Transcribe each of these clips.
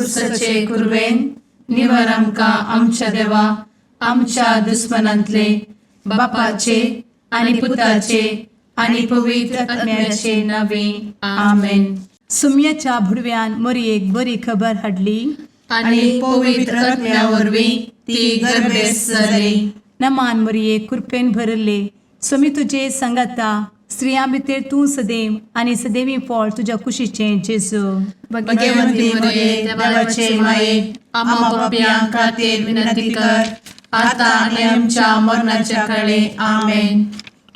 कुर्साचे कुरवेन निवर आमकां आमच्या देवा आमच्या दुस्मनांतले बापाचे आनी पुताचे आनी पवित्र आत्म्याचे नावे. आमेन. सुम्याच्या भुडव्यान मोरयेक बरी खबर हाडली. आनी पवित्र आत्म्या वरवीं ती गर्भेस्त जाली. नमान मोरये, कृपेन भरले, स्वामी तुजे सांगाता, स्त्रियां भितर तूं सदैव आनी सदैवी फळ तुज्या कुशीचें जेजू. भगवंती मरिये, देवाचे माये, आम्हा पापयां खातीर विनंती कर, आता आनी आमच्या मरणाच्या काळी. आमेन.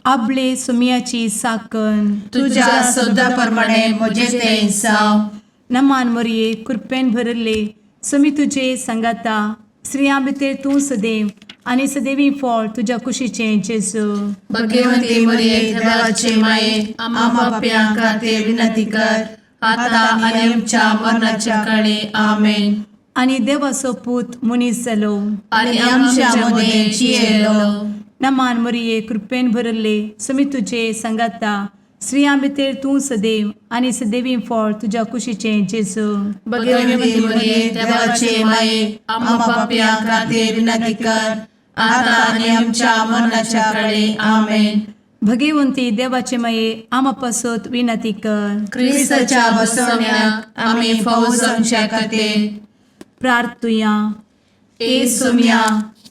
आबले सुम्याची साकन. तुझ्या शब्दा प्रमाणे म्हजे ते जावं. नमान मोरये, कृपेन भरले, स्वामी तुजे सांगाता, स्त्रियां भितर तूं सदैव आनी सदैवी फळ तुज्या कुशीचें जेजू. भगवंती मरिये, देवाचे माये, आम्हा पापयां खातीर विनंती कर, आता आनी आमच्या मरणाच्या काळी. आमेन. आनी देवाचो पूत मनीस जालो आनी आमच्या मदें जियेलो. नमान मोरये, कृपेन भरले, स्वामी तुजे सांगाता, स्त्रियां भितर तूं सदैव आनी सदैवी फळ तुज्या कुशीचें जेजू. भगवंती मरिये, देवाचे माये, आम्हा पापयां खातीर विनंती कर, आता आनी आमच्या मरणाच्या काळी. आमेन. भगवंती देवाचे माये, आमा पासत विनंती कर. क्रिस्ताच्या बसवण्याक आमी फावो जावच्या खातीर प्रार्थुया. ए सोम्या,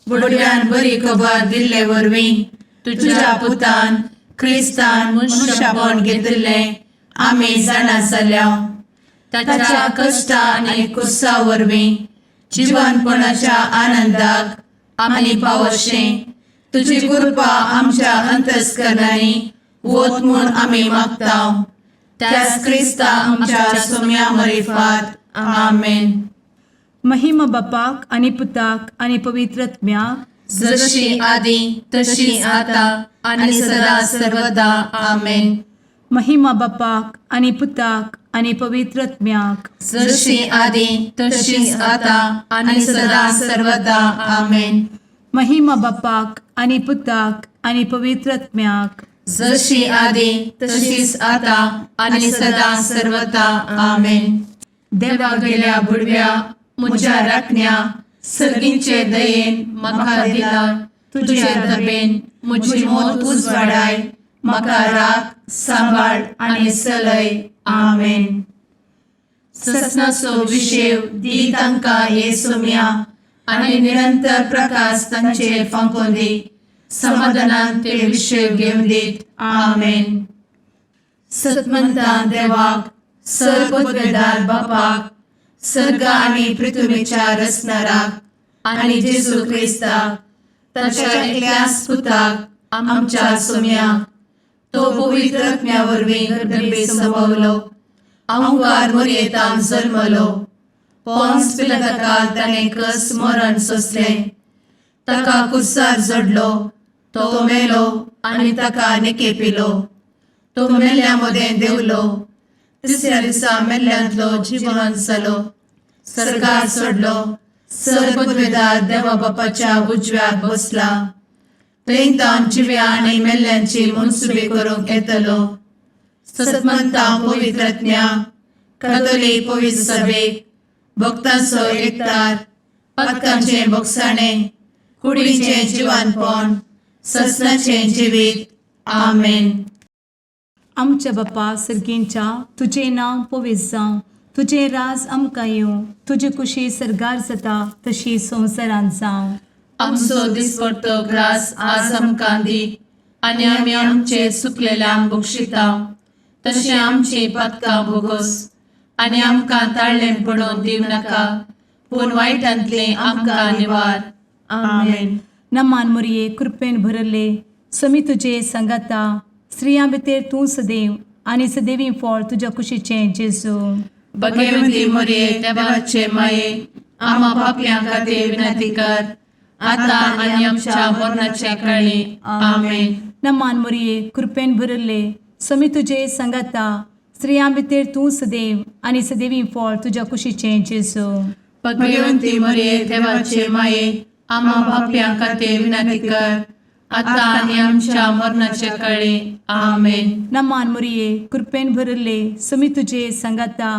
बुडव्यान बरी खबर दिल्ले वरवीं तुझ्या पुतान क्रिस्तान मनुष्यपण घेतिल्लें आमी जाणा जाल्या. ताच्या कश्टा आनी कुर्सा वरवीं जिवनपणाच्या आनंदाक आमी पावशें तुजी कृपा आमच्या अंतस्करणांनी वत म्हूण आमी मागता, त्याच क्रिस्ता आमच्या सोम्या मरिफात. आमेन. महिमा बापाक आनी पुताक आनी पवित्र आत्म्याक. जशी आदी तशी आता आणि सदा सर्वदा. आमेन. महिमा बापाक आनी पुताक आनी पवित्र आत्म्याक. जशी आदी तशीच आता आणि सदा सर्वदा. आमेन. महिमा बापाक आनी पुताक आनी पवित्र आत्म्याक. जशी आदी तशीच आता आणि सदा सर्वदा. आमेन. देवा गेल्या बुडव्या म्हज्या राखण्या, सर्गींचे दयेन म्हाका दिला तुझे दबेन म्हजी मोत उजवाडाय, म्हाका राख, सांबाळ आनी चलय. आमेन. ससनाचो विशेव दी तांकां हे सोम्या आनी निरंतर प्रकाश तांचेर फांकोवन दी, समाधानान ते विशेव घेवन दीत. आमेन. सतमंतान देवाक, सर्वपदवेदार बापाक, सर्ग आनी पृथ्वीच्या रचणाराक आनी जेजू क्रिस्ताक ताच्या एकल्याच पुताक आमच्या सोम्याक, तो पवित्र आत्म्या वरवीं गर्भे संभवलो, अंकार मोरयेतान जल्मलो, पोन्स पिलाताकाल ताणें कस मरण सोंसलें, ताका कुर्सार जडलो, तो मेलो आनी ताका निकेपिलो, तो मेल्ल्या मदें देंवलो, तिसऱ्या दिसा मेल्ल्यांतलो जिवन जालो, सर्गार चडलो, सर्वपदवेदार देवा बापाच्या उजव्याक बसला, थंय तावन जिव्या आनी मेल्ल्यांची मनसुबी करूंक येतलो. सतमंता पवित्र आत्म्या, कातोलीक पवित्र सभेक, भक्तांचो एकतार, पातकांचें भोगसाणें, कुडीचें जिवानपण, ससनाचें जिवीत. आमेन. आमच्या बापा सर्गींच्या, तुजें नांव पवित्र जावं, तुजें राज आमकां येवं, तुजी कुशी सर्गार जाता तशी संवसारांत जावं. आमचो दिसपडतो ग्रास आज आमकां दी आनी आमी आमचे चुकलेल्यांक बक्षिता तशें आमची पातकां भोगोस आनी आमकां ताळ्ळें पडोवन दिवं नाका, पूण वायटांतलें आमकां निवार. आमेन. नमान मोरये, कृपेन भरले, समी तुजे सांगाता, स्त्रियां भितर तूं सदैव आनी सदैवी फळ तुज्या कुशीचें जेजू. भगवती मोरये, देवाचे माये, आम्हा पापयां खातीर विनंती कर, आता आनी आमच्या मरणाच्या काळी. आमेन. नमान मोरये, कृपेन भरले, समी तुजे सांगाता, स्त्रियां भितर तूं सदैव आनी सदैवी फळ तुज्या कुशीचें जेजू. भगवती मोरये, देवाचे माये, आम्हा पापयां खातीर विनंती कर, आता आनी आमच्या मरणाच्या काळी. आमेन. नमान मोरये, कृपेन भरले, समी तुजे सांगाता,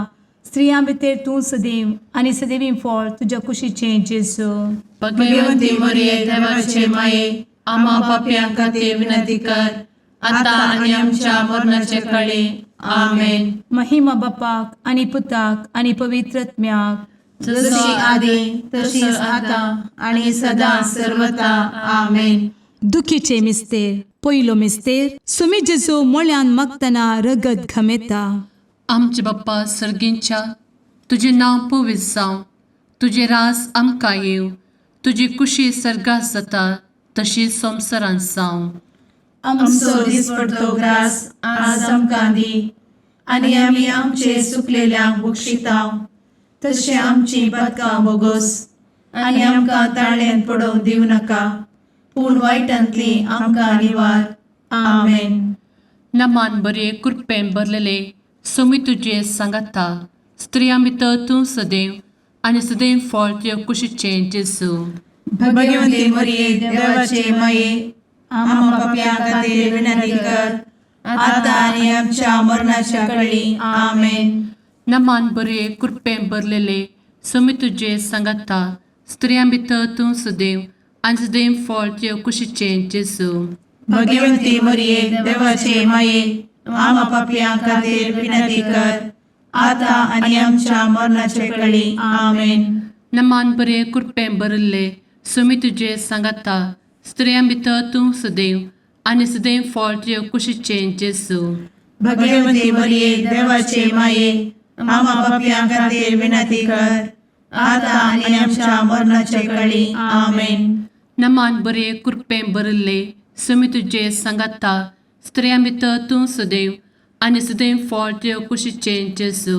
स्त्रियां भितर तूं सदैव आनी सदैवी फळ तुज्या कुशीचें जेजू. भगवती मरिये, देवाचे माये, आम्हा पापयां खातीर विनंती कर, आता आनी आमच्या मरणाचे कळी. आमेन. महिमा बापाक आनी पुताक आनी पवित्र आत्म्याक. जशी आदी तशीच आता आणि सदा सर्वता. आमेन. दुखीचे मिस्तेर. पयलो मिस्तेर, सुमी जेजू मोळ्यान मागतना रगत घमेता. आमचे बाप्पा सर्गींच्या, तुजें नांव पवित्र जावं, तुजें रास आमकां येवं, तुजी कुशी सर्गात जाता तशी संवसारांत जावं. आमचो दिसपडतो ग्रास आज आमकां दी आनी आमी आमचे सुकलेल्यांक बक्षितांव तशें आमची पदकां बोगोस आनी आमकां ताळ्यान पडोवंक दिवं नाका, पूण वायटांतली आमकां निवार. आमेन. नमान बरे, कृपेन भरलेले, सोमी तुजे सांगाता, स्त्रियां भितर तूं सदैव आनी सदैव फळ तुजे कुशीचें जेजू. भगवंती मरिये, देवाचे माये, आम्हा पापयां खातीर विनंती कर, आता आनी आमच्या मरणाच्या कळी. आमेन. नमान बरे, कृपेन भरलेले, सोमी तुजे सांगाता, स्त्रियां भितर तूं सदैव आनी सदैव फळ तुजे कुशीचें जेजू. भगवंती मरिये, देवाचे माये, आम्हा पापयां खातीर विनंती कर, आता आनी आमच्या मरणाचे कळी. आमेन. नमान बरे, कृपेन भरिल्ले, सुमी तुजे सांगाता, स्त्रियां भितर तूं सदैव आनी सदैव फळ तुजे कुशीचें जेजू. भगवंती मरिये, देवाचे माये, आम्हा पापयां खातीर विनंती कर, आता आनी आमच्या मरणाचे कळी. आमेन. नमान बरे, कृपेन भरिल्ले, सुमी तुजे सांगाता, स्त्रियां भितर तूं सदैव आनी सदैव फळ तुजे कुशीचें जेजू.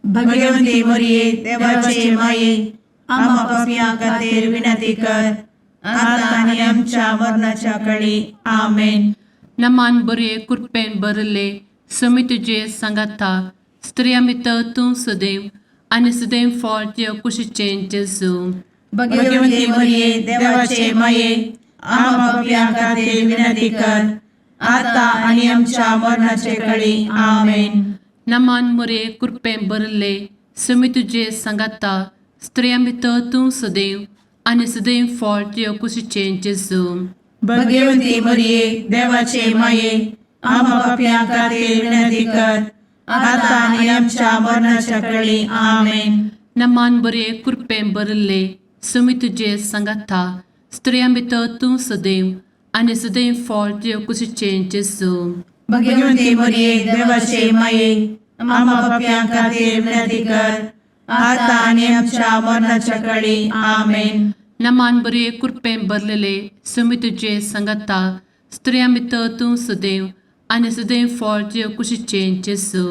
भगवंती मरिये, देवाचे माये, आम्हा पापयां खातीर विनंती कर, आता आनी आमच्या मरणाच्या कळी. आमेन. नमान बरे, कृपेन भरिल्ले, सुमी तुजे सांगाता, स्त्रियां भितर तूं सदैव आनी सदैव फळ तुजे कुशीचें जेजू. भगवंती मरिये, देवाचे माये, आम्हा पापयां खातीर विनंती कर, आता आनी आमच्या मरणाचे कळी. आमेन. नमान मुरे, कृपेन भरिल्ले, सुमी तुजे सांगाता, स्त्रियां भितर तूं सदैव आनी सदैव फळ तुजे कुशीचें जेजू. भगवंती मरिये, देवाचे माये, आम्हा पापयां खातीर विनंती कर, आता आनी आमच्या मरणाच्या कळी. आमेन. नमान बरे, कृपेन भरिल्ले, सुमी तुजे सांगाता, स्त्रियां भितर तूं सदैव आनी सदैव फळ तुजे कुशीचें जेजू. भगवंती मरिये, देवाचे माये, आम्हा पापयां खातीर विनंती कर, आता आनी आमच्या मरणाच्या कळी. आमेन. नमान बरे, कृपेन भरलेले, सुमी तुजे सांगाता, स्त्रियां भितर तूं सदैव आनी सदैव फळ तुजे कुशीचें जेजू.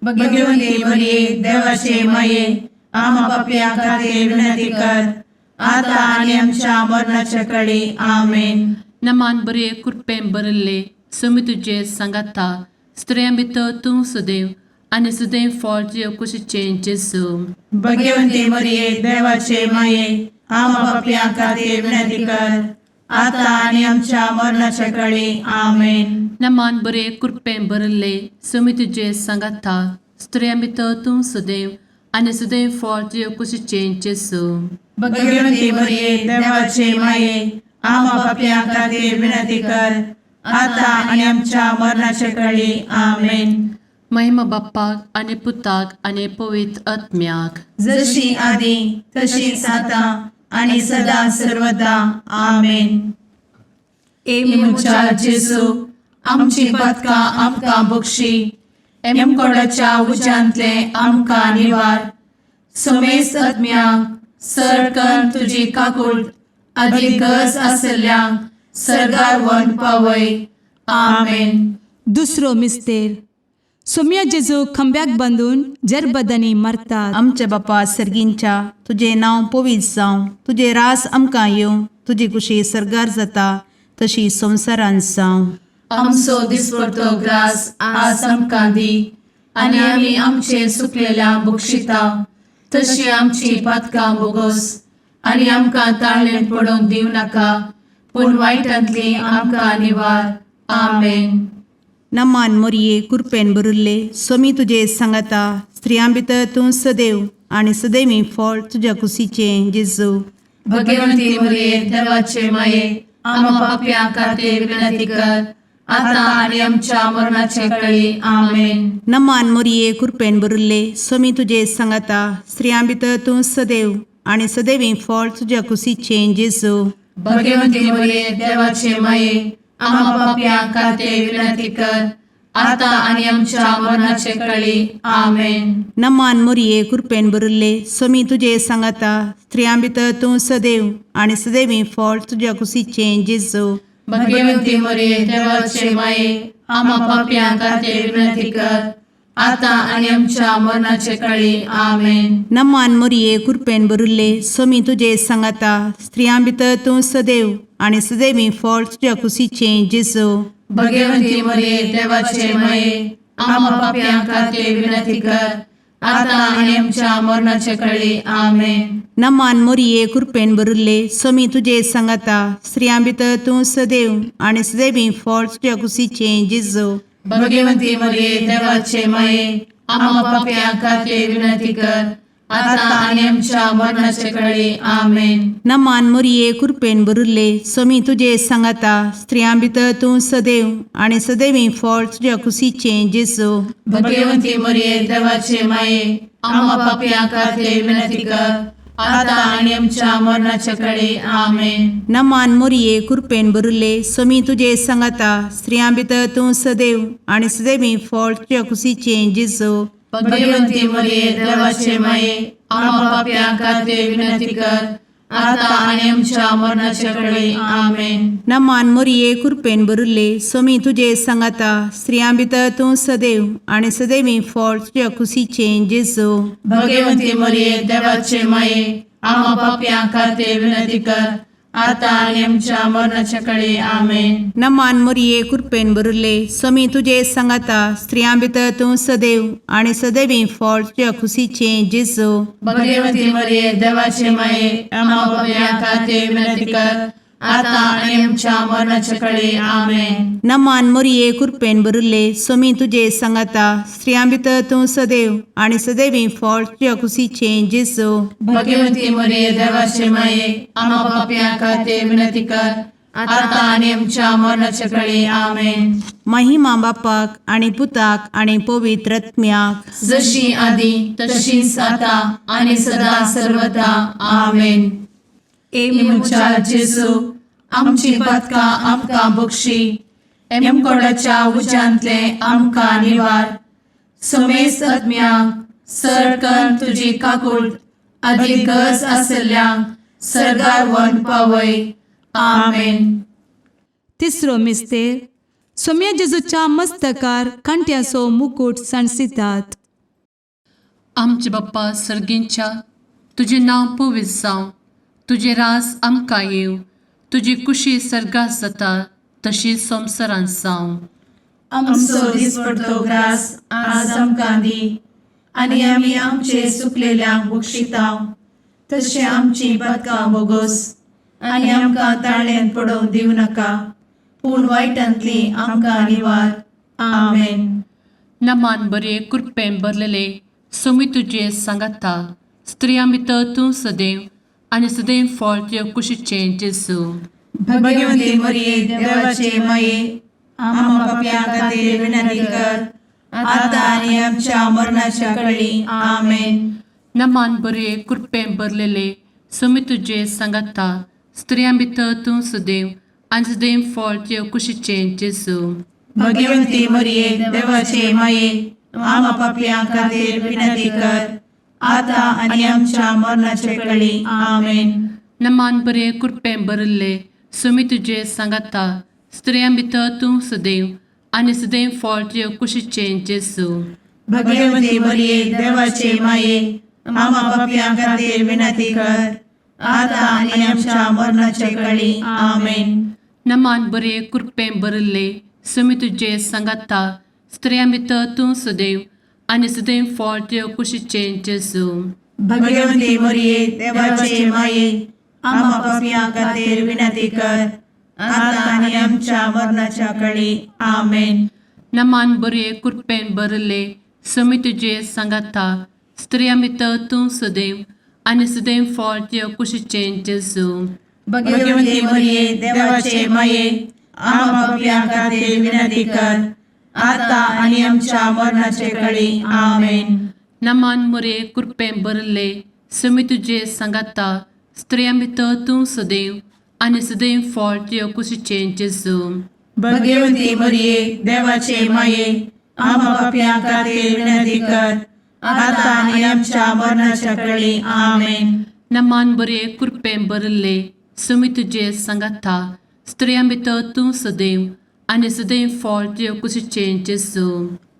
भगवंती मरिये, देवाचे माये, आम्हा पापयां खातीर विनंती कर, आता आनी आमच्या मरणाच्या कळी. आमेन. नमान बरे, कृपेन भरिल्ले, सुमी तुजे सांगाता, स्त्रियां भितर तूं सदैव आनी सदैव फळ तुजे कुशीचें जेजू. भगवंती मरिये, देवाचे माये, आम्हा पापयां खातीर विनंती कर, आता आनी आमच्या मरणाच्या कळी. आमेन. नमान बरे, कृपेन भरिल्ले, सुमी तुजे सांगाता, स्त्रियां भितर तूं सदैव आनी सदैव फळ तुजे कुशीचें जेजू. भगवंती मरिये, देवाचे माये, आम्हा पापयां खातीर विनंती कर, आता आनी आमच्या मरणाच्या कळी. आमेन. महिमा बाप्पाक आनी पुताक आनी पवित्र आत्म्याक. जशी आदी तशीच आता आणि सदा सर्वदा. आमेन. ए म्हज्या जेजू, आमची पदकां आमकां बक्षी, एमकोडाच्या उज्यांतले आमकां निवार, समेस्त आत्म्यांक सरकन तुजी काकूळ आदी गरज आसल्ल्यांक सर्गार वन पावय. आमेन. दुसरो मिस्तेर, सोम्या जेजू खांब्याक बांदून जरबदांनी मारतात. आमच्या बापा सर्गींच्या, तुजें नांव पवित्र जावं, तुजें रास आमकां येवं, तुजी कुशी सर्गार जाता तशी संवसारांत जावं. आमचो दिसपडतो ग्रास आज आमकां दी आनी आमी आमचे सुकलेल्या बक्षिता तशी आमची पातकां बोगोस आनी आमकां ताळ्ळें पडोवंक दिवं नाका, पूण वायटांतली आमकां निवार. आमेन. नमान मोरये, कुरपेन भरिल्ले, स्वामी तुजे सांगाता, स्त्रियां भितर तूं सदैव आनी सदैवी फळ तुज्या कुशीचें जेजू. भगवंती मरिये देवाचे माये, आम्हा पापयां खातीर विनंती कर, आता आनी आमच्या मरणाचे कळी. आमेन. नमान मोरये, कृपेन भरिल्ले, स्वामी तुजे सांगाता. स्त्रियां भितर तूं सदैव आनी सदैवी फळ तुज्या कुशीचें जेजू. भगवंती मरिये देवाचे माये, आम्हा पापयां खातीर विनंती कर, आता आनी आमच्या मरणाचे कळी. आमेन. नमान मोरये, कृपेन भरिल्ले, स्वामी तुजे सांगाता. स्त्रियां भितर तूं सदैव आनी सदैवी फळ तुज्या कुशीचें जेजू. भगवंती मरिये देवाचे माये, आम्हा पापयां खातीर विनंती कर, आता आनी आमच्या मरणाचे कळी. आमेन. नमान मोरये, कृपेन भरिल्ले, स्वामी तुजे सांगाता. स्त्रियां भितर तूं सदैव आनी सदैवी फळ तुज्या कुशीचें जेजू. भगवंती मरिये देवाचे माये, आम्हा पापयां खातीर विनंती कर, आता आनी आमच्या मरणाचे कळी. आमेन. नमान मोरये, कृपेन भरिल्ले, स्वामी तुजे सांगाता. स्त्रियां भितर तूं सदैव आनी सदैवी फळ तुज्या कुशीचें जेजू. भगवंती मरिये देवाचे माये, आम्हा पापयां खातीर विनंती कर, आता आनी आमच्या मरणाचे कळी. आमेन. नमान मोरये, कृपेन भरिल्ले, स्वामी तुजे सांगाता. स्त्रियां भितर तूं सदैव आनी सदैवी फळ तुज्या कुशीचें जेजू. भगवंती मरिये देवाचे माये, आम्हा पापयां खातीर विनंती कर, आता आनी आमच्या मरणाचे कळी. आमेन. नमान मोरये, कृपेन भरिल्ले, स्वामी तुजे सांगाता. स्त्रियां भितर तूं सदैव आनी सदैवी फळ तुज्या कुशीचें जेजू. भगवंती मरिये देवाचे माये, आम्हा पापयां खातीर विनंती कर, आता आनी आमच्या मरणाचे कळी. आमेन. नमान मोरये, कृपेन भरिल्ले, स्वामी तुजे सांगाता. स्त्रियां भितर तूं सदैव आनी सदैवी फळ तुज्या कुशीचें जेजू. भगवंती मरिये देवाचे माये, आम्हा पापयां खातीर विनंती कर, आता आनी आमच्या मरणाचे कळी. आमेन. नमान मोरये, कृपेन भरिल्ले, स्वामी तुजे सांगाता. स्त्रियां भितर तूं सदैव आनी सदैवी फळ तुज्या कुशीचें जेजू. भगवंती मरिये देवाचे माये, आम्हा पापयां खातीर विनंती कर, आता आनी आमच्या मरणाचे कळी. आमेन. नमान मोरये, कृपेन भरिल्ले, स्वामी तुजे सांगाता. स्त्रियां भितर तूं सदैव आनी सदैवी फळ तुज्या कुशीचें जेजू. भगवंती मरिये देवाचे माये, आम्हा पापयां खातीर विनंती कर, आता आनी आमच्या मरणाचे कळी. आमेन. महिमा बापाक आनी पुताक आनी पवित्र आत्म्याक, जशी आदी तशीच आता आनी सदा सर्वदा. आमेन. ए म्हज्या जेजू, आमची पातकां आमकां बक्षी, एमकोडाच्या उज्यांतले आमकां निवार, समेस्त आत्म्यांक सरकन तुजी काकूट आदी गरज आसल्ल्यांक सर्गार व्हरून पावय. आमेन. तिसरो मिस्तेर, सोम्या जेजूच्या मस्तकार कांट्याचो मुकूट सांडसितात. आमचे बाप्पा सर्गींच्या, तुजें नांव पवित्र जावं, तुजें राज आमकां येवं, तुजी कुशी सर्गात जाता तशी संवसारांत जावं. आमचो दिसपडतो ग्रास आज आमकां दी, आनी आमी आमचे सुकलेल्यांक बक्षितांव, तशें आमची पातकां बोगोस, आनी आमकां ताळ्यांत पडोवंक दिवं नाका, पूण वायटांतली आमकां निवार. आमेन. नमान बरे, कृपेन भरलेले, स्वामी तुजे सांगाता. स्त्रियां भितर तूं सदैव आनी सदैव फळ तुज्या कुशीचें जेजू. भगवंती मरिये देवाचे माये, आम्हा पापयां खातीर विनंती कर, आता आनी आमच्या मरणाच्या कळी. आमेन. नमान बरे, कृपेन भरलेले, स्वामी तुजे सांगाता. स्त्रियां भितर तूं सदैव आनी सदैव फळ तुज्या कुशीचें जेजू. भगवंती मरिये देवाचे माये, आम्हा पापयां खातीर विनंती कर, आता आनी आमच्या मरणाच्या कळी. आमेन. नमान बरे, कृपेन भरिल्ले, स्वामी तुजे सांगाता. स्त्रियां भितर तूं सदैव आनी सदैव फळ तुज्या कुशीचें जेजू. भगवंती मरिये देवाचे माये, आम्हा पापयां खातीर विनंती कर, आता आनी आमच्या मरणाच्या कळी. आमेन. नमान बरे, कृपेन भरिल्ले, स्वामी तुजे सांगाता. स्त्रियां भितर तूं सदैव आनी सदैव फळ तुज्या कुशीचें जेजू. भगवंती मरिये देवाचे माये, आम्हा पापयां खातीर विनंती कर, आता आनी आमच्या मरणाच्या कळी. आमेन. नमान बरे, कृपेन भरिल्ले, समी तुजे सांगाता स्त्रियां भितर तूं सदैव आनी सदैव फळ तुज्या कुशीचें जेजू. भगवती मरिये, देवाचे माये, आम्हा पापयां खातीर विनंती कर, आता आनी आमच्या मरणाचे कळी. आमेन. नमान मुरे कृपें भरले समी तुजे सांगाता स्त्रियां भितर तूं सदैव आनी सदैव फळ तुज्या कुशीचें जेजू. भगवती मरिये, देवाचे माये, आम्हा पापयां खातीर विनंती कर, आता आनी आमच्या मरणाच्या कळी. आमेन. नमान बरे कृपें भरले समी तुजे सांगाता स्त्रियां भितर तूं सदैव आनी सदैव फळ तुज्या कुशीचें जेजू.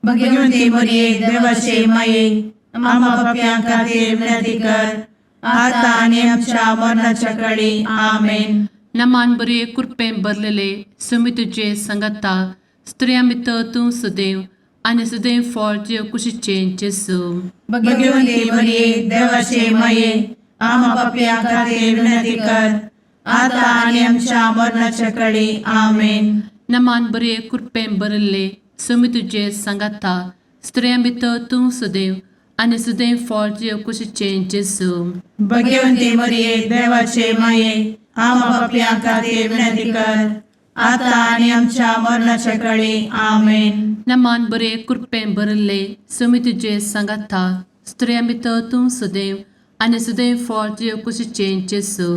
भगवती मरिये, देवाचे माये, आम्हा पापयां खातीर विनंती कर, आता आनी आमच्या मरणाच्या कळी. आमेन. नमान बरे कृपें भरलेले समी तुजे सांगाता स्त्रियां भितर तूं सदैव आनी सदैव फळ तुज्या कुशीचें जेजू. भगवती मरिये, देवाचे माये, आम्हा पापयां खातीर विनंती कर, आता आनी आमच्या मरणाच्या कळी. आमेन. नमान बरे कृपें भरले समी तुजे सांगाता स्त्रियां भितर तूं सदैव आनी सदैव फळ तुज्या कुशीचें जेजू. भगवती मरिये, देवाचे माये, आम्हा पापयां खातीर विनंती कर, आता आनी आमच्या मरणाच्या कळी. आमेन. नमान बरे कृपें भरले समी तुजे सांगाता स्त्रियां भितर तूं सदैव आनी सदैव फळ तुज्या कुशीचें जेजू.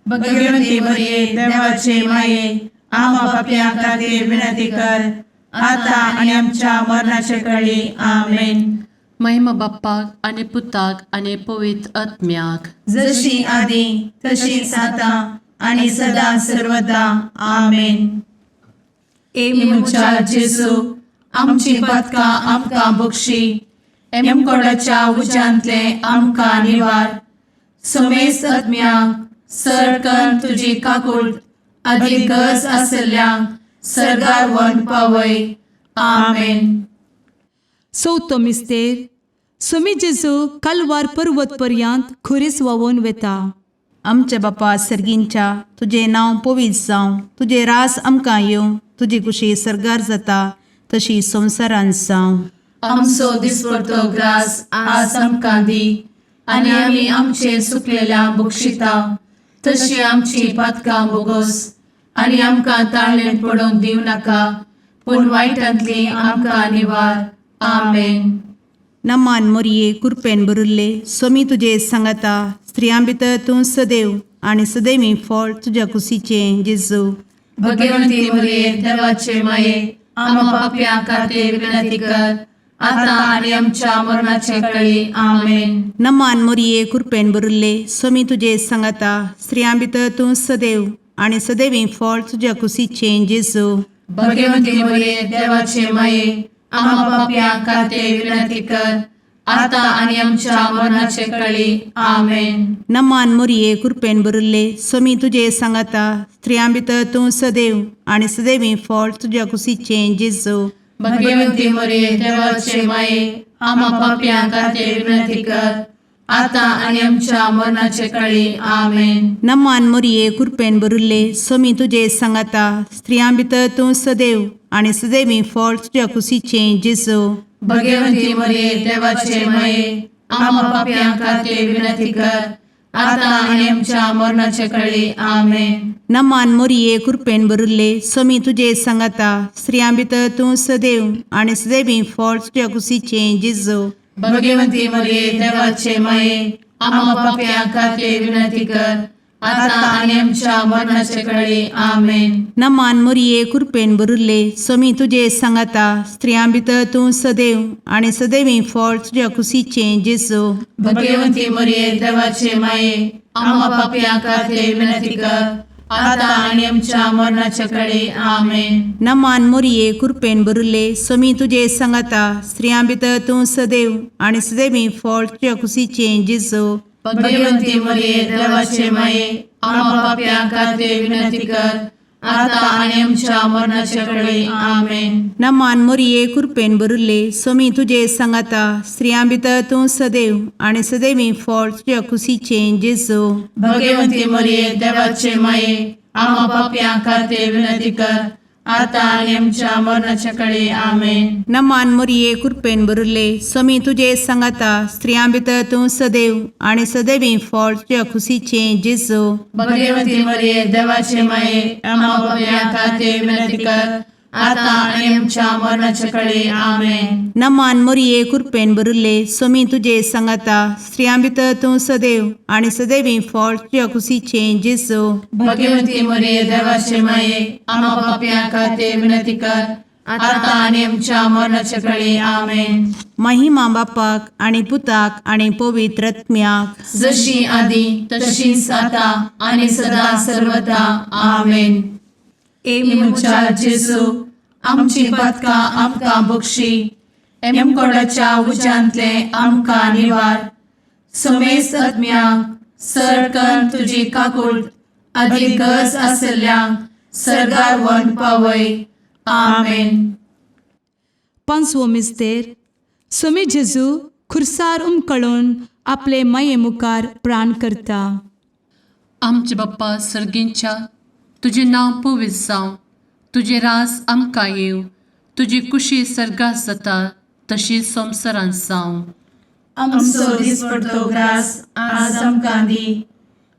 भगवती मरिये, देवाचे माये, आम्हा पापयां खातीर विनंती कर, आता आनी आमच्या मरणाच्या कळी. आमेन. महिमा बाप्पाक आनी पुताक आनी पवित्र आत्म्याक. जशी आदी तशीच आता आणि सदा सर्वदा. आमेन. ए म्हज्या जेजू, आमची पातकां आमकां बक्षी, एमकोडाच्या उज्यांतले आमकां निवार, समेस्त आत्म्यांक सरकन तुजी काकूळ आदी गरज आसल्ल्यांक सर्गार व्हरून पावय. आमेन. चवथो मिस्तेर. सोमी जेजू कालवार पर्वत पर्यंत खुरीस व्हांवून वेता. आमच्या बापा सर्गींच्या, तुजें नांव पवित्र जावं, तुजें रास आमकां येवं, तुजी कुशी सर्गार जाता तशी संवसारांत जावं. आमचो दिसपडतो ग्रास आज आमकां दी आनी आमी आमचे सुकलेल्या बक्षिता तशी आमची पातकां बोगोस आनी आमकां ताळणेंत पडोवंक दिवं नाका, पूण वायटांतली आमकां निवार. आमेन. नमान मोरये, कुरपेन भरिल्ले, सोमी तुजे सांगाता, स्त्रियां भितर तूं सदैव आनी सदैवी फळ तुज्या कुशीचें जेजू. भगवंती मरिये, देवाचे माये, आम्हा पापयां खातीर विनंती कर, आता आनी आमच्या मरणाचे कळी. आमेन. नमान मोरये, कुरपेन भरिल्ले, सोमी तुजे सांगाता, स्त्रियां भितर तूं सदैव आनी सदैवी फळ तुज्या कुशीचें जेजू. भगवंती मरिये, देवाचे माये, आम्हा पापयां खातीर विनंती कर, आता आनी आमच्या मरणाचे कळी. आमेन. नमान मोरये, कुरपेन भरिल्ले, सोमी तुजे सांगाता, स्त्रियां भितर तूं सदैव आनी सदैवी फळ तुज्या कुशीचें जेजू. भगवंती मरिये, देवाचे माये, आम्हा पापयां खातीर विनंती कर, आता आनी आमच्या मरणाचे कळी. आमेन. नमान मोरये, कुरपेन भरिल्ले, सोमी तुजे सांगाता, स्त्रियां भितर तूं सदैव आनी सदैवी फळ तुज्या कुशीचें जेजू. भगवंती मरिये, देवाचे माये, आम्हा पापयां खातीर विनंती कर, आता आनी आमच्या मरणाचे कळी. आमेन. नमान मोरये, कुरपेन भरिल्ले, सोमी तुजे सांगाता, स्त्रियां भितर तूं सदैव आनी सदैवी फळ तुज्या कुशीचें जेजू. भगवंती मरिये, देवाचे माये, आम्हा पापयां खातीर विनंती कर, आता आनी आमच्या मरणाचे कळी. आमेन. नमान मोरये, कुरपेन भरिल्ले, सोमी तुजे सांगाता, स्त्रियां भितर तूं सदैव आनी सदैवी फळ तुज्या कुशीचें जेजू. भगवंती मरिये, देवाचे माये, आम्हा पापयां खातीर विनंती कर, आता आनी आमच्या मरणाचे कळी. आमेन. नमान मोरये, कुरपेन भरिल्ले, सोमी तुजे सांगाता, स्त्रियां भितर तूं सदैव आनी सदैवी फळ तुज्या कुशीचें जेजू. भगवंती मरिये, देवाचे माये, आम्हा पापयां खातीर विनंती कर, आता आनी आमच्या मरणाचे कळी. आमेन. नमान मोरये, कुरपेन भरिल्ले, सोमी तुजे सांगाता, स्त्रियां भितर तूं सदैव आनी सदैवी फळ तुज्या कुशीचें जेजू. भगवंती मरिये, देवाचे माये, आम्हा पापयां खातीर विनंती कर, आतां आनी आमच्या मरणाच्या कडे आमेन. नमान मोरये कृपेन भरिल्ले, स्वामी तुजे सांगाता, स्त्रियां भितर तूं सदैव आनी सदैवी फळ तुज्या खुशीचें जेजू. भगवती मरिये, देवाचे माये, आम्हा पापयां खातीर विनंती कर, आतां आनी आमच्या मरणाच्या कडे आमेन. नमान मोरये कृपेन भरिल्ले, स्वामी तुजे सांगाता, स्त्रियां भितर तूं सदैव आनी सदैवी फळ तुज्या खुशीचें जेजू. भगवती मरिये, देवाचे माये, आम्हा पापयां खातीर विनंती कर, आतां आनी आमच्या मरणाच्या कडे आमेन. महिमा बापाक आनी पुताक आनी पवित्र आत्म्याक. जशी आदी तशीच आता आणि सदा सर्वदा आमेन. ए म्हज्या जेजू, आमची पातकां आमकां बक्षी, एमकोडाच्या उज्यांतले आमकां निवार, समेस्त आत्म्यांक सरकन तुजी काकूळ आदी गरज आसल्ल्यांक सरगार वन पावय. आमेन. पांचवो मिस्तेर. स्वामी जेजू खुर्सार उमकळून आपले माये मुखार प्राण करता. आमचे बाप्पा सर्गींच्या, तुजें नांव पवित्र जावं, तुजें रास आमकां येवं, तुजी कुशी सर्गात जाता तशी संवसारांत जावं. आमचो दिसपडतो ग्रास आज आमकां दी,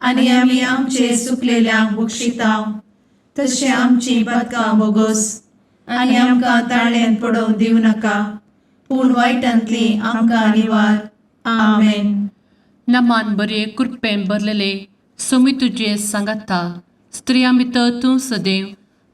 आनी आमी आमचे सुकलेल्यांक बक्षितांव, तशें आमची पातकां बोगोस, आनी आमकां ताळ्यान पडोवंक दिवं नाका, पूण वायटांतली आमकां निवार. आमेन. नमान बरे कृपेन भरलेले, स्वामी तुजे सांगाता, स्त्रियां भितर तूं सदैव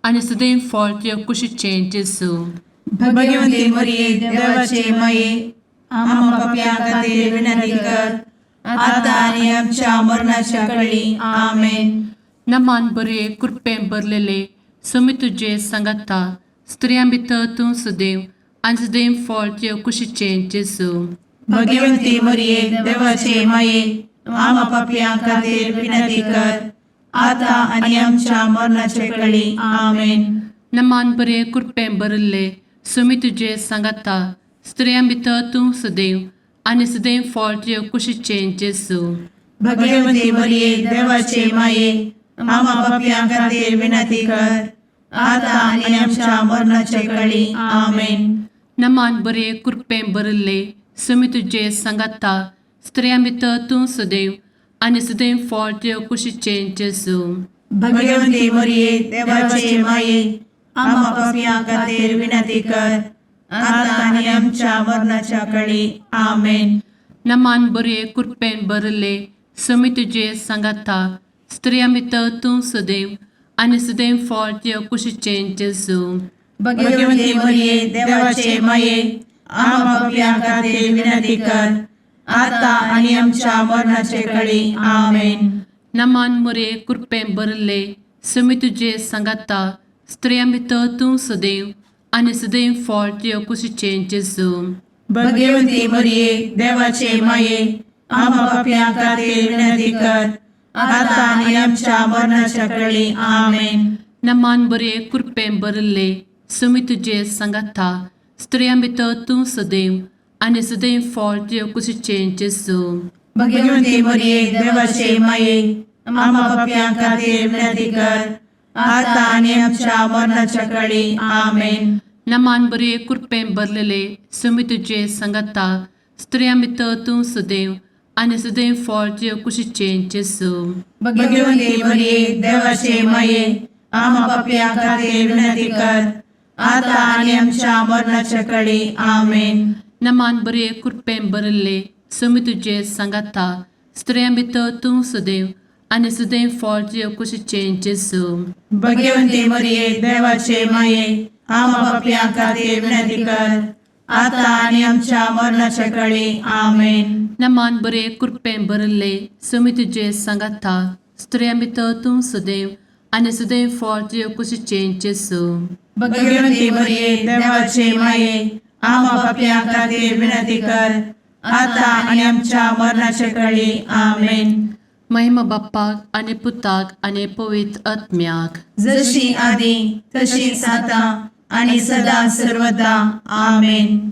आनी सदैव फळ तुज्या कुशीचें जेजू. भगवती मरिये, देवाचे माये, आम्हा पापयां खातीर विनंती कर, आतां आनी आमच्या मरणाच्या कळी. आमेन. नमान बरे कृपेन भरलेले, स्वामी तुजे सांगाता, स्त्रियां भितर तूं सदैव आनी सदैव फळ तुज्या कुशीचें जेजू. भगवती मरिये, देवाचे माये, आम्हा पापयां खातीर विनंती कर, आतां आनी आमच्या मरणाचे कळी. आमेन. नमान बरे कृपेन भरिल्ले, स्वामी तुजे सांगाता, स्त्रियां भितर तूं सदैव आनी सदैव फळ तुज्या कुशीचें जेजू. भगवती मरिये, देवाचे माये, आम्हा पापयां खातीर विनंती कर, आतां आनी आमच्या मरणाचे कळी. आमेन. नमान बरे कृपेन भरिल्ले, स्वामी तुजे सांगाता, स्त्रियां भितर तूं सदैव आनी सदैव फळ तुज्या कुशीचें जेजू. भगवती मरिये, देवाचे माये, आम्हा पापयां खातीर विनंती कर, आतां आनी आमच्या मरणाच्या कळी. आमेन. नमान बरे कृपेन भरिल्ले, स्वामी तुजे सांगाता, स्त्रियां भितर तूं सदैव आनी सदैव फळ तुज्या कुशीचें जेजू. भगवती मरिये, देवाचे माये, आम्हा पापयां खातीर विनंती कर, आतां आनी आमच्या मरणाचे कळी. आमेन. नमान मुरे कृपेन भरिल्ले, स्वामी तुजे सांगाता, स्त्रियां भितर तूं सदैव आनी सदैव फळ तुज्या कुशीचें जेजू. भगवती मरिये, देवाचे माये, आम्हा पापयां खातीर विनंती कर, आतां आनी आमच्या मरणाच्या कळी. आमेन. नमान बरे कृपेन भरिल्ले, स्वामी तुजे सांगाता, स्त्रियां भितर तूं सदैव आनी सदैव फळ तुज्या कुशीचें जेजू. भगवती मरिये, देवाचे माये, आम्हा पापयां खातीर विनंती कर, आतां आनी आमच्या मरणाच्या कळी. आमेन. नमान बरे कृपेन भरलेले, स्वामी तुजे सांगाता, स्त्रियां भितर तूं सदैव आनी सदैव फळ तुज्या कुशीचें जेजू. भगवती मरिये, देवाचे माये, आम्हा पापयां खातीर विनंती कर, आतां आनी आमच्या मरणाच्या कळी. आमेन. नमान बरे कृपेन भरिल्ले, स्वामी तुजे सांगाता, स्त्रियां भितर तूं सदैव आनी सदैव फळ तुज्या कुशीचें जेजू. भगवती मरिये, देवाचे माये, आम्हा पापयां खातीर विनंती कर, आतां आनी आमच्या मरणाच्या कळी. आमेन. नमान बरे कृपेन भरिल्ले, स्वामी तुजे सांगाता, स्त्रियां भितर तूं सदैव आनी सदैव फळ तुज्या कुशीचें जेजू. भगवती मरिये, देवाचे माये, आम्हा पापयां खातीर विनंती कर, आतां आनी आमच्या मरणाच्या कळी. आमेन. महिमा बाप्पाक आनी पुताक आनी पवित्र आत्म्याक. जशी आदी तशीच आता आणि सदा सर्वदा. आमेन.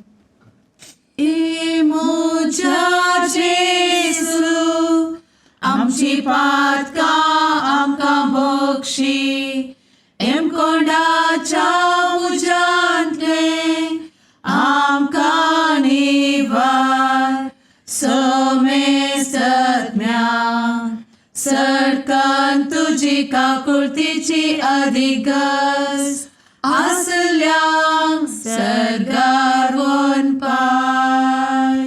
ए म्हज्या जेजू, आमची पातकां आमकां बक्षी, एमकोंडाच्या तुजी काकुळतीची अधिगस आसल्यांक सर्गार पाय.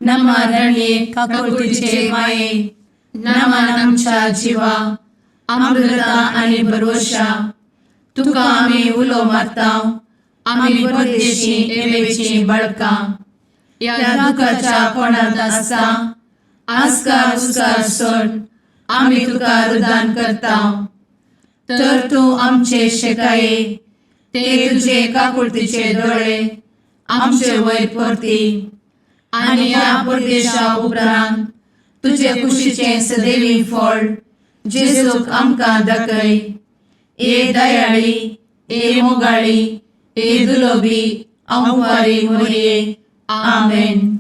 नमा रणये काकुळतीचे माये, नमन आमच्या जिवा, अमृता आनी भरवशा. तुका आमी उलो मारता, आमी परदेशी एवेची बळकां ह्या दुखाच्या कोणांत आसता. आस्कार उस्कार सोड आमी तुका रुदान करता, तर तूं आमचे शेकाये ते तुजे काकुळतीचे दोळे आमचे वयर परती आनी ह्या परदेशा उपरांत तुजे कुशीचें सदैवी फळ जेजूक आमकां दाखय. ए दयाळी, ए मोगाळी, ए दुलोबी अंवारी मोरये. आमेन.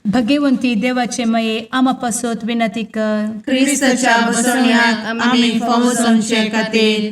भगवंती देवाचे मये आमा पासत विनंती कर. क्रिस्ताच्या बसवण्याक आमी फावो जावचे खातीर.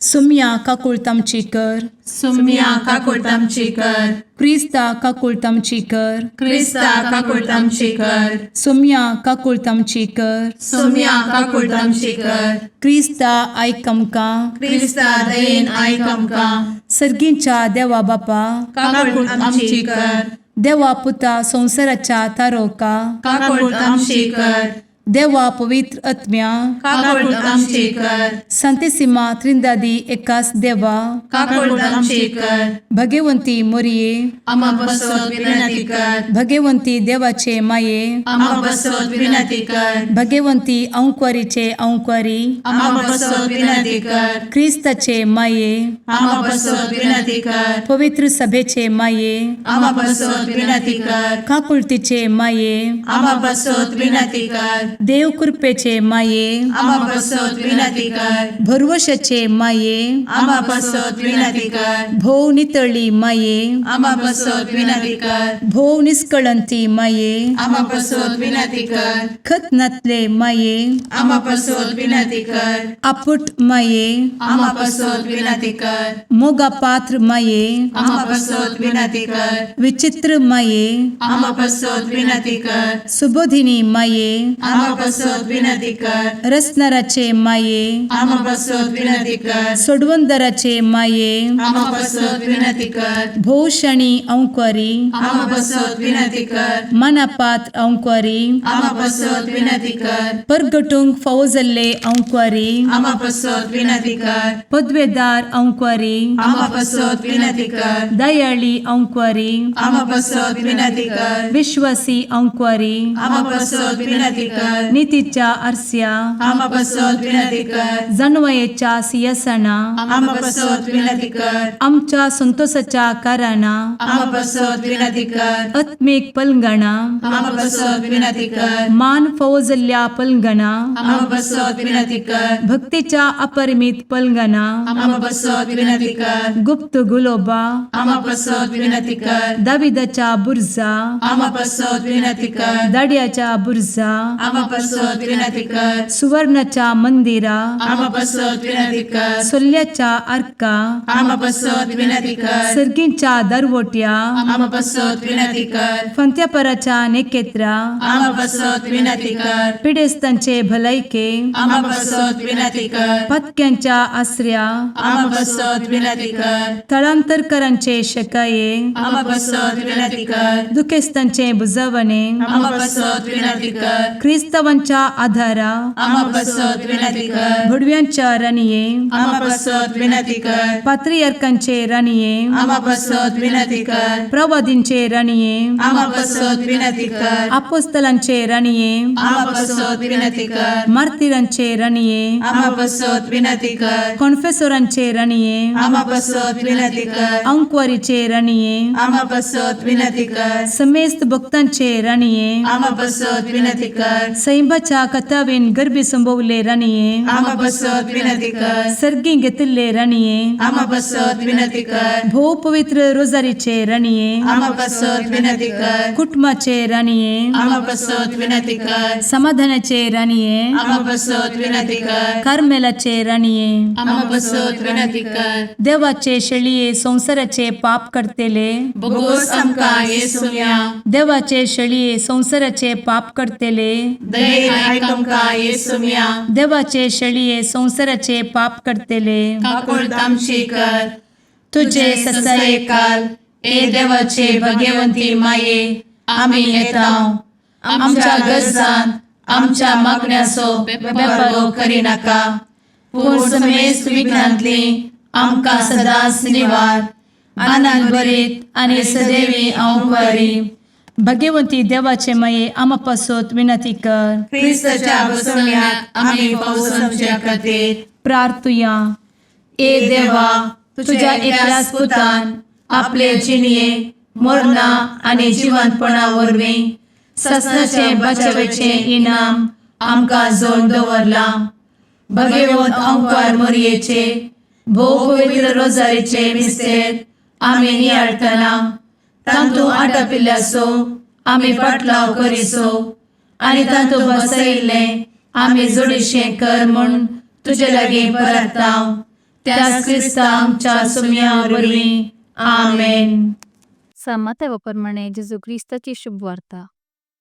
सुम्या काकुळत आमची कर. सुम्या काकुळट आमची कर. क्रिस्ता काकुळत आमची कर. क्रिस्ता काकुळट आमची कर. सुम्या काकुळत आमची कर. सुम्या काकुळट आमची कर. क्रिस्ता आयक आमकां. क्रिस्ता दयेन आयक आमकां. सर्गींच्या देवा बापा, काकुळट आमची कर. देवा पुता संवसाराच्या तारोका, काकुळट आमची कर. देवा पवित्र आत्म्या, काकुळट आमची कर. संतेसिमा त्रिंदादी एकास देवा, काकुळट आमची कर. भगवंती मोरये, आमा बसत विनंती कर. भगवंती देवाचे माये, आमा बसत विनंती कर. भगवंती अंक्वारीचे अंक्वारी, आमा बसत विनंती कर. क्रिस्ताचे माये, आमा बसत विनंती कर. पवित्र सभेचे माये, आमा बसत विनंती कर. काकुळतीचे माये, आमा बसत विनंती कर. देव कृपेचे माये, आमा बसत विनंती कर. भरवशाचे माये, आमा बसत विनंती कर. भोव नितळी माये, आमा बसत विनंती कर. भोव निस्कळंती माये, आमा बसत विनंती कर. खत नातले माये, आमा बसत विनंती कर. आपुट माये, आमा बसत विनंती कर. मोगा पात्र माये, आमा बसत विनंती कर. विचित्र माये, आमा बसत विनंती कर. सुबोधिनी माये, आमा बसत विनंती कर. रसनाराचे माये, आमा बसत विनंती कर. सोडवंदराचे माये, आमा बसत विनंती कर. भोवशणी अंक्वारी, आमा बसत विनंती कर. मनापात्र अंक्वारी, आमा बसत विनंती कर. परगटूंक फावो जाल्ले अंक्वारी, आमा बसत विनंती कर. पदवेदार अंक्वारी, आमा बसत विनंती कर. दयाळी अंक्वारी, आमा बसत विनंती कर. विश्वासी अंक्वारी, आमा बसत विनंती कर. नितीच्या आरस्या, आमा बसत विनंती कर. जाणवयेच्या सियासना, आमा बसत विनंती कर. आमच्या संतोषाच्या कारणां, आमा बसत विनंती कर. आत्मीक पलंगणा, आमा बसत विनंती कर. मान फावो जाल्ल्या पलंगणा, आमा बसत विनंती कर. भक्तीच्या अपरिमित पलंगणा, आमा बसत विनंती कर. गुप्त गुलोबा, आमा बसत विनंती कर. दाविदाच्या बुर्जा, आमा बसत विनंती कर. दाड्याच्या बुर्जा, आमा बसत विनंती कर. सुवर्णाच्या मंदिरा, आमा बसत विनंती कर. सोल्ल्याच्या आर्का, आमा बसत विनंती कर. सर्गींच्या दरवट्या, आमा बसत विनंती कर. फंत्यापराच्या नेकेत्रा, आमा बसत विनंती कर. पिडेस्तांचे भलायके, आमा बसत विनंती कर. पत्क्यांच्या आसऱ्या, आमा बसत विनंती कर. थळांतरकरांचे शकाये, आमा बसत विनंती कर. दुखेस्तांचे बुजवणे, आमा बसत विनंती कर. क्रिस्तावांच्या आधारा, आमा बसत विनंती कर. भुडव्यांच्या राणये, आमा बसत विनंती कर. पात्रियार्कांचे राणये, आमा बसत विनंती कर. प्रवादींचे राणये, आमा बसत विनंती कर. आपोस्तलांचे राणये, आमा बसत विनंती कर. मार्तिरांचे राणये, आमा बसत विनंती कर. कॉन्फेसोरांचे राणये, आमा बसत विनंती कर. अंक्वारीचे राणये, आमा बसत विनंती कर. समेस्त भक्तांचे राणये, आमा बसत विनंती कर. सैंबाच्या कथावेन गर्भी संभवले राणये, आमा बसत विनंती कर. सर्गी घेतिल्ले राणये, आमा बसत विनंती कर. भोव पवित्र रोजारीचे राणये, आमा बसत विनंती कर. कुटुंबाचे राणये, आमा बसत विनंती कर. समाधानाचे राणये, आमा बसत विनंती कर. कार्मेलाचे राणये, आमा बसत विनंती कर. देवाचे शेळये संवसाराचे पाप करतेले, बोगोस आमकां येसुया. देवाचे शेळये संवसाराचे पाप करतेले, दयेन आयक आमकां येसुम्या. देवाचे शेळये संवसाराचे पाप करतले, काकुळट आमची कर. तुझे तुझे ससायेकाल ए देवाचे भगवंती माये, आमी येता. आमच्या गरजान आमच्या मागण्याचो बेपर्वो करिनाका, पूण समेस्त विघ्नांतली आमकां सदांच निवार. आनंद भरीत आनी सदैवी हांव भगवंती देवाचे माये, आमा पासत विनंती कर. क्रिस्ताच्या बसवण्याक आमी पावसाच्या खातीर प्रार्थुया. ए देवा, तुझ्या एकल्याच पुतान आपले जिणये मरणा आनी जिवंतपणा वरवीं ससनाचे बचावेचें इनाम आमकां जोड दवरलां. भगवंत अंकार मोरयेचे भोव पवित्र रोजारीचे मिस्तेर आमी नियाळटना तांतू आटापिल्ल्याचो आमी पाटलाव करिसो आनी तांतू बसयिल्लें आमी जोडीशें कर म्हूण तुजे लागीं परताव, त्याच क्रिस्ता आमच्या सुम्या वरवीं. आमेन. सामात्या प्रमाणे जेजू क्रिस्ताची शुभवार्ता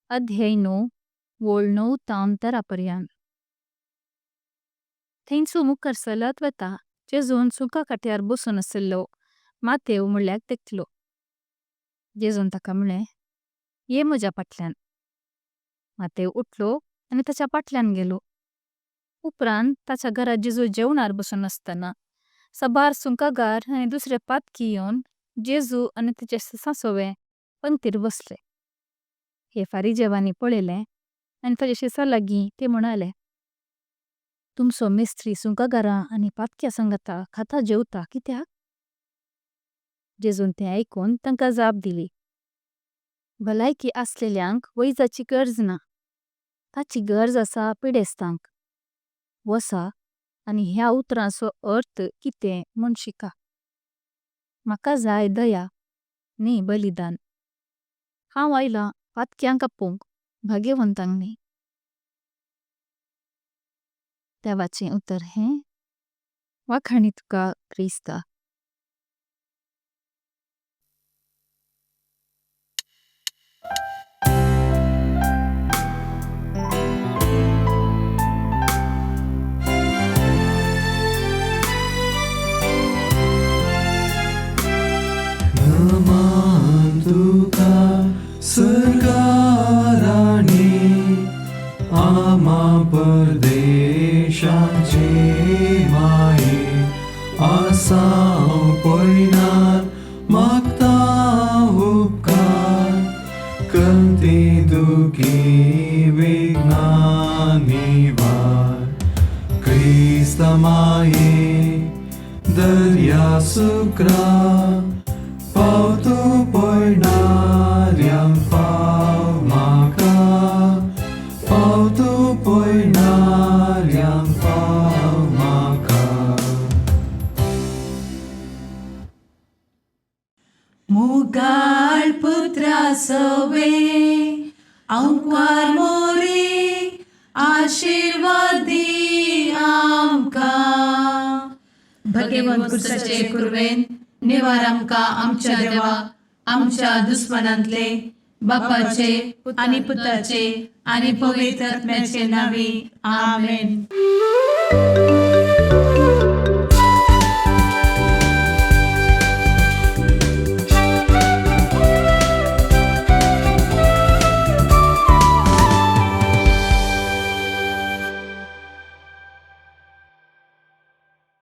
अध्याय 9 वोळ 9 तावन 13 पर्यान। थैंसु मुखार सलात वेता जेजून सुंका काट्यार बसून असलो मातेव म्हुळ्याक देखलो। जेजून तका म्हुळे, ये मोज्या पातल्यान। मातेव उठलो आनी ताच्या पातल्यान गेलो। उपरांत ताच्या घरा जेजू जेवणार बसून अस्ताना सबार सुंकागार आनी दुसरे पातकी यों जेजू आनी ताचे शिसांसोवे पंक्तिर बसले। हे फारी जेवानी पोलेले आनी ताचे शिसां लागी ते म्हुणाले, तुमचो मेस्त्री सुंकागारां आनी पातक्या संगता खाता जेवता कित्याक? जेजून ते ऐकून तंका जाप दिली, भलायकी असलेल्यांक वैजाची गर्ज ना, ताची गर्ज असा पिडेस्तांक। वसा आनी ह्या उत्रांचो अर्थ किते म्होन शिका। मका जाय दया, न्ही बलिदान। हांव आयलां पातक्यांक आपोंक, भागेवंतांक न्ही। देवाचें उत्तर हें वाखाणीं तुका क्रिस्ता। नमान तुका सर्गाराणी, आमा परदेशाचे माये, आसाव पयनार मागता उपकार, कंती दुखी विघ्ना निवार, क्रिस्ता माये दर्या सुक्रा, पावतो पयणाऱ्यांक पाव म्हाका, पावतो पयणाऱ्यांक पाव म्हाका. मुगाळ पुत्रा सवे अंकार मोरी आशीर्वाद दी आमकां. भगवंत कुर्साचे कुर्वेन निवार आमकां आमच्या देवा, आमच्या दुस्मनांतले, बापाचे आनी पुताचे आनी पवित्र आत्म्याचे नांवी. आमेन.